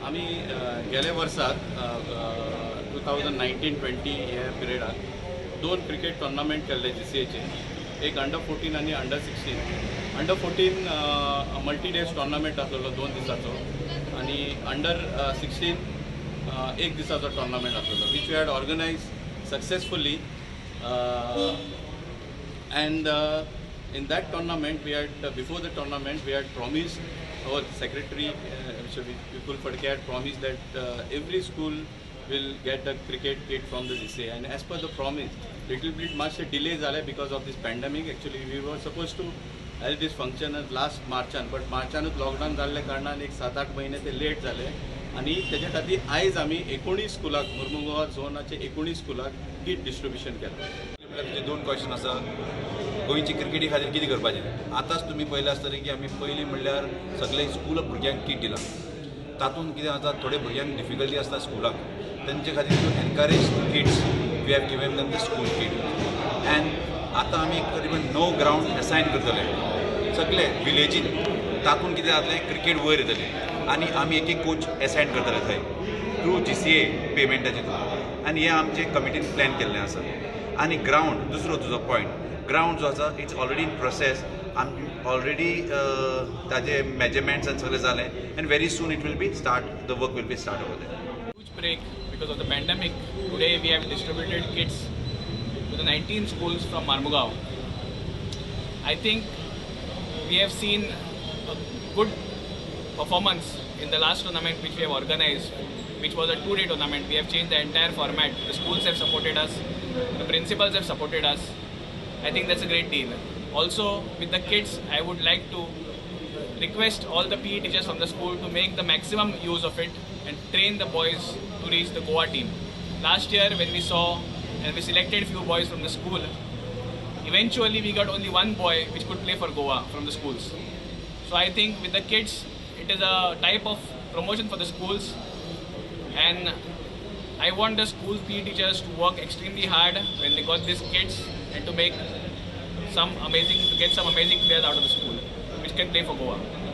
आमी गेल्या वर्साक 2019-20 ह्या पिरियडाक दोन क्रिकेट टोर्नामेंट केल्ले जीसीएचे, एक अंडर 14 आनी under 16. Under 14 multi days tournament आसलेलो 2 दिसाचो आनी अंडर 16 एक दिसाचो टोर्नामेंट आसलेलो, which we had organize successfully. And in that tournament we had before the tournament we had promised, our secretary Mr. Vipul Phadke had promised that every school will get a cricket kit from the GCA, and as per the promise, little bit much delay झाले because of this pandemic. Actually, we were supposed to hold this function as last मार्चान, but मार्चानूच lockdown जाल्ल्या कारणान एक 7-8 म्हयने ते late जाले आनी तेच्या खातीर आयज आमी 19 स्कुलाक, मुर्मुगांव झोनाचे 19 स्कुलाक किट डिस्ट्रिब्युशन केलां. म्हळ्यार तुजे दोन क्वेश्चन आसा, गोंयची क्रिकेटी खातीर कितें करपाचें. आतांच तुमी पळयलें आसतलें की आमी पयलीं म्हणल्यार सगळे स्कूल भुरग्यांक किट दिलां. तातूंत कितें आसा, थोडे भुरग्यांक डिफिकल्टी आसता स्कुलाक, तेंचे खातीर to encourage kids, we have given them the school kit. And आतां आमी करीबन णव ग्रावंड एसायन करतले सगळे विलेजीन. तातूंत कितें जातलें, क्रिकेट वयर येतली आनी आमी एक एक कोच एसायन करतले थंय थ्रू जीसीए पेमेंटाचे थ्रू. आनी हें आमचें कमिटीन प्लॅन केल्लें आसा. आनी ग्रावंड, दुसरो तुजो पॉयंट, ग्रावंड जो आसा, it's already in process. आम ऑलरेडी ताजे मेजरमेंट्स आनी सगळें जालें and very soon it will be start, the work will be start over there. Huge break because of the pandemic. Today we have distributed kits to the 19 schools from Marmugao. I think we have seen a good performance in the last tournament which we have organized, which was a 2-day tournament. We have changed the entire format. The schools have supported us, the principals have supported us. I think that's a great deal. Also, with the kits, I would like to request all the PE teachers from the school to make the maximum use of it and train the boys to reach the Goa team. Last year, when we saw and we selected few boys from the school, eventually we got only one boy which could play for Goa from the schools. So I think with the kits, it is a type of promotion for the schools, and I want the school PE teachers to work extremely hard when they got these kits and to get some amazing players out of the school which can play for Goa.